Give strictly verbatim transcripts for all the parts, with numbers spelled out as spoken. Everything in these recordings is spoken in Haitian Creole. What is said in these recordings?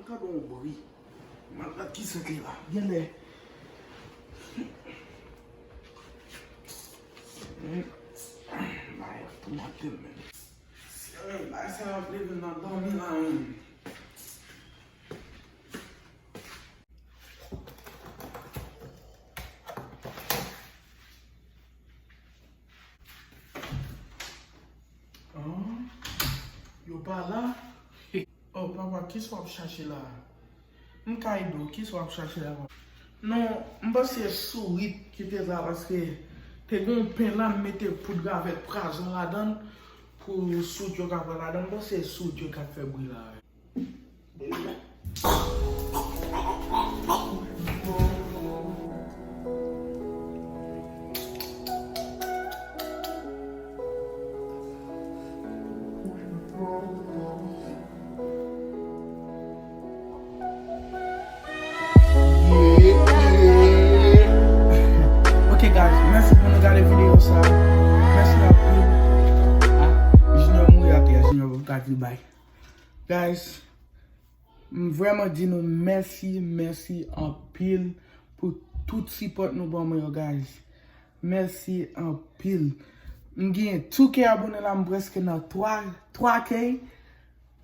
Tande yon bri. M al gad ki sa k ye la. Genlè. Hmm. Bagay ap toumante m, menm. Bagay sa ap leve m nan dòmi la, menm. Ah, yo pa la? Oh, papa, kisa w ap chache la? M ka ede w, kisa w ap chache la, papa? Non, m panse sourit ki te la, paske te gen yon pen la, m mete poud avèk pwazon ladan l pou sourit yo ka pran ladan l. M panse sourit yo k ap fè bri la. Ok, guys, mèsi pou nou gade videyo sa. Mèsi anpil. Ah, Junior mouri atè, Junior pa ka di bay. Guys, m vrèman di nou mèsi, mèsi anpil pou tout sipòt nou ban mwen yo, guys. Mèsi anpil. M gen two K abone la, m prèske nan twa, twa K.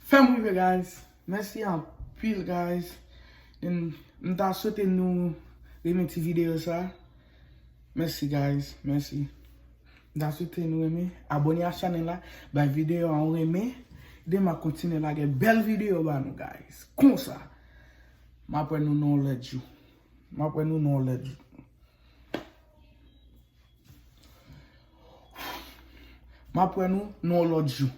Fè m rive, guys. Mèsi anpil, guys. M, m ta swete nou renmen ti videyo sa. Mèsi, guys. Mèsi. M ta swete nou renmen. Abone a chanèl la. Bay videyo a yon renmen. Demen m ap kontinye lage bèl videyo ba nou, guys. Konsa. M ap wè nou nan yon lòt jou. M ap wè nou nan yon lòt jou. M ap wè nou nan yon lòt jou.